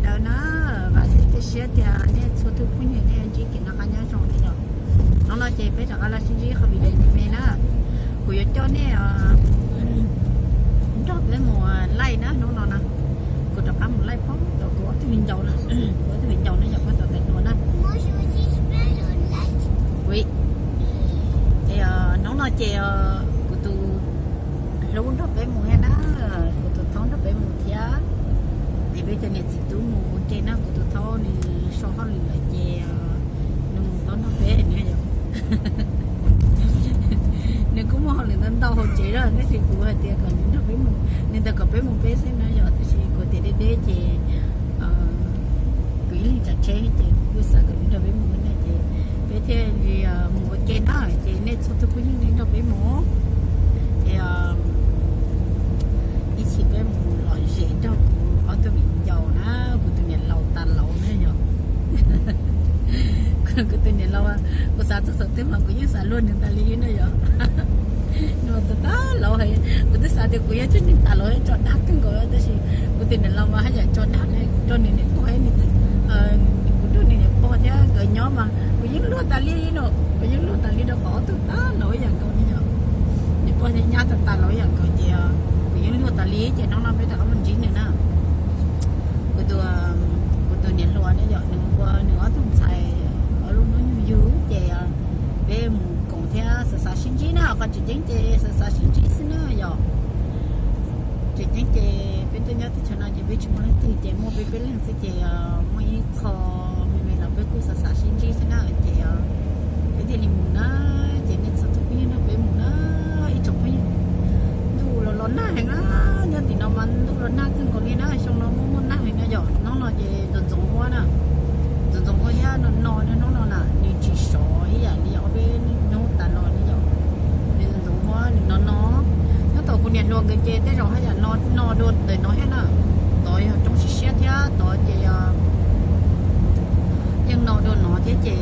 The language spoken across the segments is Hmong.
Yog na, vam thiab cia siab tias nej txhua tus phooj ywg nej ntsib kev noj qab nyob zoo li no. Hnub no ces peb rov qab los sib ntsib qhov video me me na. Kuv yuav coj nej nrog peb mus laij na hnub no na. Kuv rov qab mus laij pog rau kuv ob tug viv ncaus na. Kuv ob tug viv ncaus na yog pog tom tais tua na. Hnub no ces kuv tus hlub nrog peb mus thiab na, kuv tus thaub nrog peb mus thiab. Es peb cov niam txiv tub mus ua ke na, kuv tus thaub nws sau hauj lwm lawm ces nws mus tau nrog peb na yom. Nws kuj muaj hauj lwm ntau ntau hauv tsev lawm tab sis kuv hais tias kom nws nrog peb mus, nws ntawd kom peb mus peb xwb na yom, tab sis kuv tias deb deb ces kuv ib leeg tsav tsheb ces kuv kuj xav kom nws nrog peb mus na ces peb thiaj li mus ua ke na ces nej txhua tus phooj ywg nej nrog peb mus es ib chim peb mus lom zem nrog kuv ob tug viv ncaus na, kuv tus niam laus tas laus na yom. Kuv tus niam laus, kuv xav txog thaum twg mas kuv yeej xav luag nws tas li na yom. Nws tas tas laus, kuv twb xav tias kuv yuav coj nws tas laus tso dag kawg nkaus tab sis kuv tus niam laus mas haj yam tso dag ne, kuv nrog nws niam pog, kuv nrog nws niam pog thiab nkawd nyob mas kuv yeej luag tas li no, kuv yeej luag tas li rau qhov ob tug tas laus ib yam nkaus li yom. Niam pog thiab nyab tas tas laus ib yam nkaus ces kuv yeej luag tas li ces hnub no peb rov qab mus ntsib nws na. Kuv tus, kuv tus niam hluas ne yom, nws ua nws ob tug ntxhais ob lub hnub nyoog yug ces peb mus koom thiab xav xav sib ntsib na, qhov tseem ceeb ces xav xav sib ntsib xwb na yom. Tseem ceeb ces peb tuaj nyob teb chaws no ces peb tsis muaj leej twg ces muaj peb peb leeg xwb ces muaj ib qho me me los peb kuj xav xav sib ntsib xwb na ces peb thiaj li mus na. Ces nej txhua tus phooj ywg nrog peb mus na ib tsoom phooj ywg. Ntuj los los nag heev na, nyob tim no mas ntuj los nag kawg nkaus li na, xyoo no muaj muaj nag heev no yom. Hnub no ces ntxoov ntxoov huab na, ntxoov ntxoov huab thiab no no hnub no na nws tsis sov ib yam li ob peb hnub tas los li yom. Nws ntxoov ntxoov huab nws no no. Nyob thaum kuv niam hluas nkawd ces tej zaum haj yam no no dua ntawm no thiab na. Tod yog roob siab siab thiab tod ces yeej no dua no thiab ces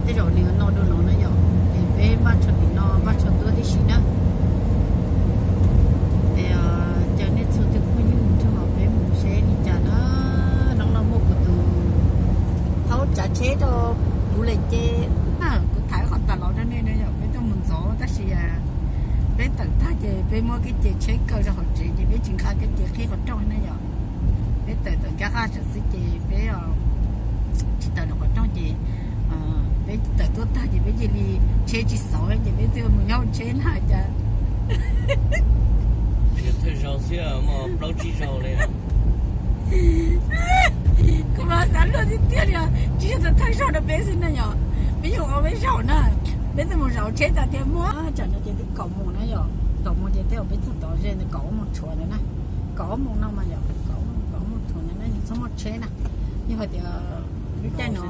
tej zaum nws no dua no na yom. Ces peb npaj tsho tim no npaj tsho tuaj tib si na. Ces caw nej txhua tus phooj ywg nrog peb mus seb li cas na. Hnub no muaj kuv tus thaub tsav tsheb rau kuv lawm ces kuv thaiv qhov tas los rau nej na yom, peb tuaj mus ntxov tab sis peb tawm tag ces peb muab kev ces tsheb kaw rau hauv tsev ces peb tsis nqa kev ces qhib qhov rooj na yom. Peb tawm tawm kab qaj tsam xwb ces peb tsis tawm rau qhov rooj ces peb tawm tuaj tag ces peb cia li tsheb tsis xauv ces peb thiaj mus nyob hauv tsheb na cas. Thawj zaug xwb, muaj plaub tsib zaug li. Kuv mas xav luag tiag tiag li, tsis yog thawj zaug rau peb xwb na yom, peb yug ob peb zaug na. Peb twb mus zaum tsheb tas tias muaj tsam no ces twb kaum moos na yom, kaum moos ces tej zaum peb txog tod ze ntawd kaum ob moos tshuav ntawd na. Kaum ob moos no mas yom, kaum ob moos tshuav ntawd na, yus txhob muaj tsheb na. Yog hais tias lub caij no,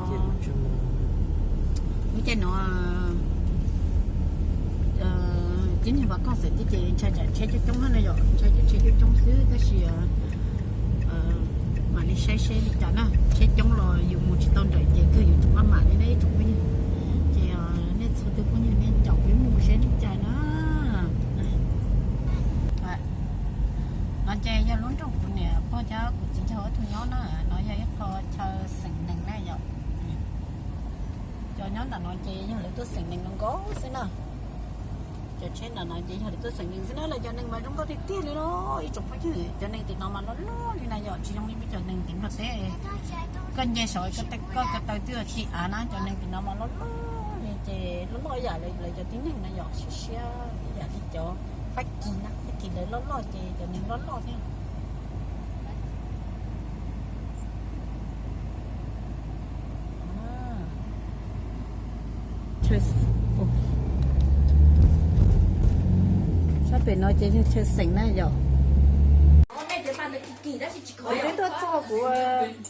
lub caij no tib neeg vas koj xeem tib ces ntshai tsam tsheb coob coob na yom, ntshai tsam tsheb coob coob xwb tab sis mam li saib seb li cas na, tsheb coob los yus mus tsis tau nrawm ces kawg yus tsis maj mam li na ib tsoom phooj ywg. Ces nej txhua tus phooj ywg nej caum peb mus seb li cas na. No ces yog lub nroog kuv niam pog thiab kuv txiv yog ob tug nyob na, no yog ib qho chaw xeem neeg na yom. Cov nyob ntawm no ces yog lawv tuaj xeem neeg nkaus xwb na. Cov tsheb ntawm no ces yog lawv tuaj xeem neeg xwb na, lawv cov neeg mas zoo nkauj tiag tiag li los ib tsoom phooj ywg, cov neeg tim no mas loj loj li na yom, tsis zoo li peb cov neeg tim Nplog teb. Koj nce saud koj ko taw twb ti av na, cov neeg tim no mas loj loj li ces loj loj yam li lawv cov tib neeg na yom, siab siab yam li cov Fab Kis na, Fab Kis lawv loj loj ces cov neeg loj loj thiab. Sab pem no ces yog chaw xeem na yom. Kuv twb tuaj txog kuv,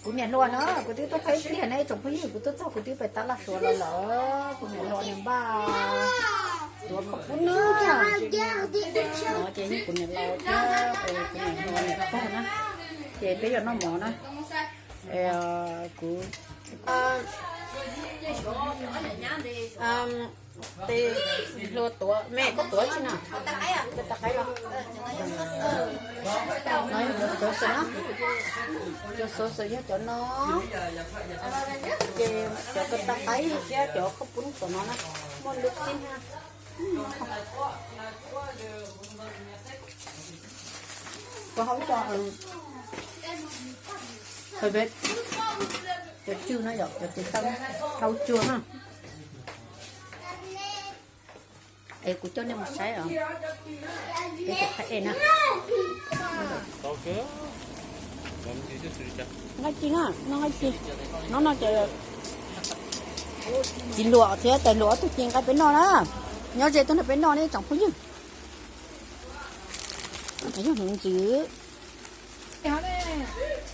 kuv niam hluas na, kuv twb tuaj txog ib pliag na ib tsoom phooj ywg, kuv tuaj txog kuv twb pais tab laj suav los lawm, kuv niam hluas nws npaj tuav khaub poob na. No ces yog kuv niam laus thiab kuv niam hluas niam pog na, ces peb yuav noj mov na. Kuv tes hluas tuav me koj tuav tsi na, koj tas qaib los. No Cov xov xwm no, cov xov xwm yog cov no, ces cov koj tau qaib thiab cov koj pub tom no na, muaj lub xib na. Koj hau cov, cov cw no yom, cov tes taw hau cua na. Es kuv coj nej mus saib os, peb cov qhaib dej na. Nqaij ci na, no nqaij ci, no no ces txiv hluas thiab tais hluas ob tug ci nqa peb noj na. Nyob ze tuaj nrog peb noj ne tsoom phooj ywg. Yog hmoov ntxwv.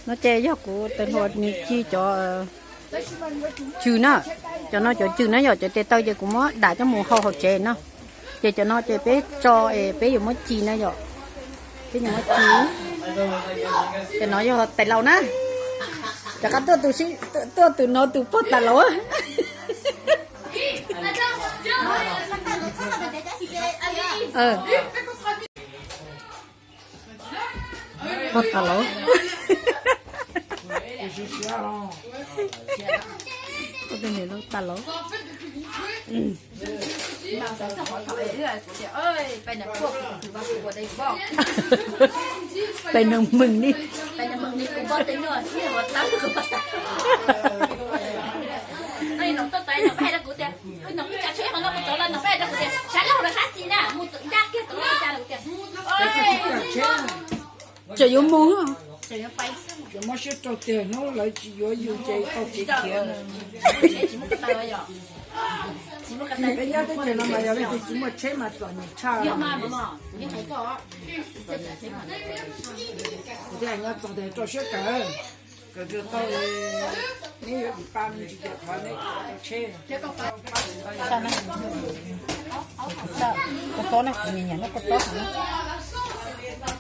No ces yog kuv tais hluas nws ci cov cw na, cov no cov cw na yom, cov tes taw ces kuv muab dam coj mus hau hauv tsev no. Ces cov no ces peb tso es peb yuav muab ci na yom, peb yuav muab ci. Cov no yog tais laus na, rov qab tuaj tus, tuaj tus no tus pog tas laus. Pog tas laus. Koj tus niam laus tas laus. Peb neeg mws li. Tseem yuav mus. Cov mob siab rau tiag hnub lawv tsis yuav yus ces tau tsev khiav. Peb nyob teb chaws no mas yog leej twg tsis muaj tsheb mas txom nyem tshaj. Kuv thiaj hais nyob txog tias rau siab kawg, kawg kawg tau, neb yuav dim pa me ntsis ces qhov neb tau tsheb. Koj txob na, kuv nyiam nyiam noj koj txob heev na.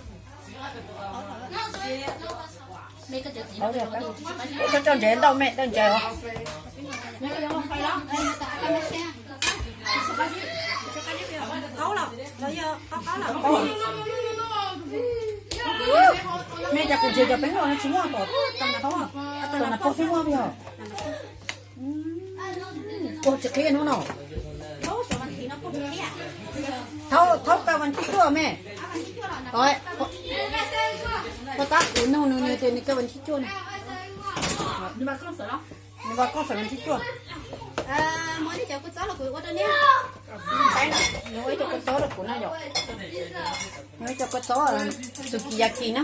Ub, koj coj ntsev ntau me, coj ntsev os. Me cas kuv ntsev cov peb noj no tsis muaj, tom nas pog xwb muaj yog. Puag tsis qhib hnub no. Thaub kaw vas thib cuaj me. Pog tab kuv nug nws, nws tias nws kaw vas thib cuaj na. Nws vas koj xav vas thib cuaj. Nws ua ib co kua txob rau kuv na yom. Nws ua ib co kua txob sukiyaki na.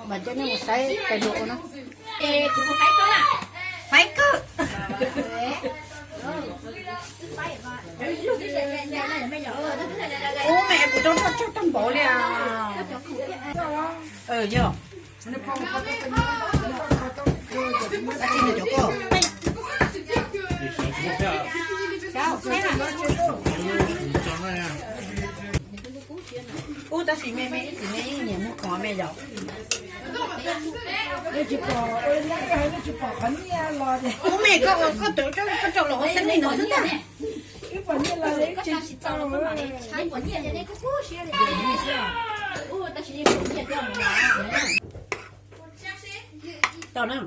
Mas coj nej mus saib tais hluas ua na. Faib kawg. Ub, me kuv rau noj tsawg tag npaum li as. Yog. Ub, tab sis me me ib txwm me yeej nyiam muag khoom me yom. Ub, me koj, koj tus koj rau los ua xeeb li no xwb ntag. Tau na.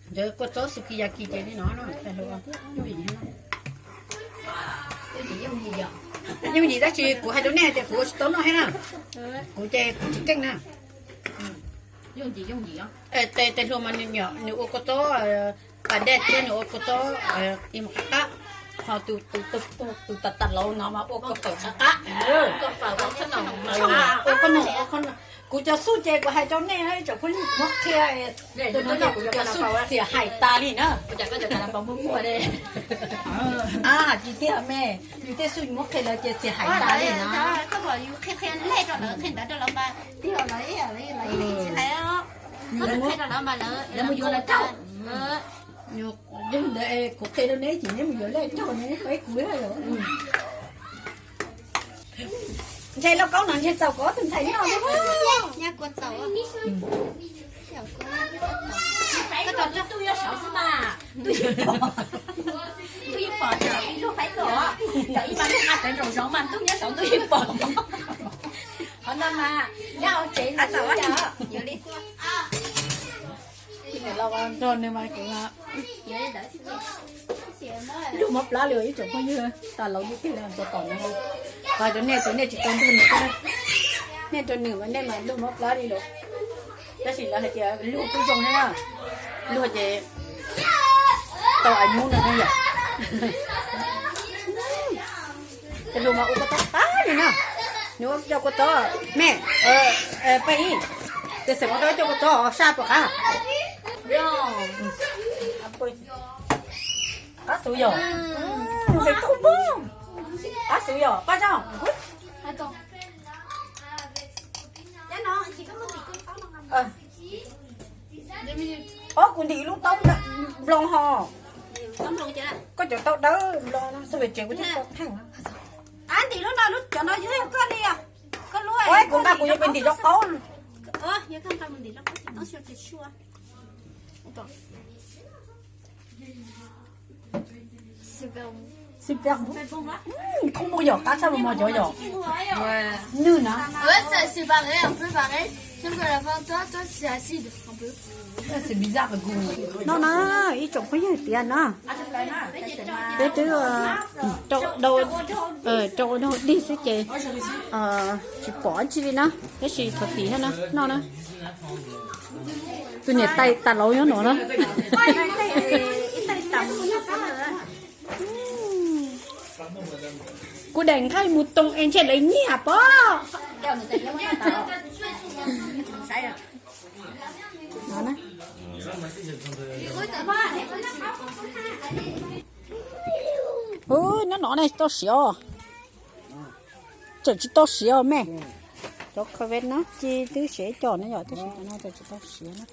Ntawd kua txob sukiyaki ces li no no. Yooj yim tab sis kuv hais rau nej hais tias kuv ua tsis tau noj thiab na. Kuv ces kuv tsis keej na. Tes hluas mas nws ua kua txob pas dej thiab nws ua kua txob qab qab. Ho tus tas tas laus no mas ua kua fawm qab qab. Ua kua no, kuv cov xub ces kuv hais rau nej tsoom phooj ywg muab qhia. Tus no ces kuv cov xub txias hais tas li na. Tsis tiag me, yus tej xub muab qhia lawv ces txias hais tas li na. Yog ntawd kuv qhia rau neb ces neb mus yuav laj raug ne, ib kuv. Ntshai lauj kaub no ntshe txaus kuv ob tug ntxhais noj. Ntuj yeej pom, ntuj yeej pom, ib lub faib tuaj, ib lub nqa rawv nraum zoov mas ntuj nyob saud ntuj yeej pom. Nrog nws mas kuv lug mob plab li ib tsoom phooj ywg, tas laus ywg twg los txog tom no. Hais rau nej tias nej tsis tau nrog nws, nej nrog nws mas nej mas lug mob plab li lawm. Tab sis lawv hais tias lug kuj zoo na, lug ces tau a nyub no yom. Ces lug mas ua kua txob tag li na. Nws ua cov kua txob me, peb ib, ces xeem ua tau cov kua txob saj puas qab? Qab xwb yom. Qab xwb yom, pab zog. Ob, kuv ntim lub taub nplo ho. Koj cov taub dawb nplo no xub pem tsev kuv thiaj tau theej. Kuv nqa kuv yuav pes ntim rau qaub. Khoob mus yom, qab tshaj mas mos cov yom. Nwj na. Noj na, ib tsoom phooj ywg tias na, peb twb rau, rau ua dog dig xwb ces tsis pom dab tsi li na, tab sis thov txim thiab na, noj na. Tus niam tais tas laus nyob no na. Kuv daim nqaij mus toom es ntshe lawv nyiag pob. Ub, nyob no ne tau siav os. Tseem tsis tau siav os me. Cov covid no ci twb siav ib co na yom, tab sis cov no tseem tsis tau siav na.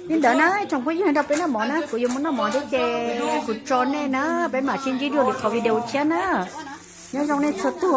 Li ntawd na, tsoom phooj ywg, nrog peb noj mov na, kuv yuav mus noj mov thiab ces kuv tso nej na, peb mam sib ntsib dua lwm qhov video tshiab na. Nyob zoo nej txhua tus.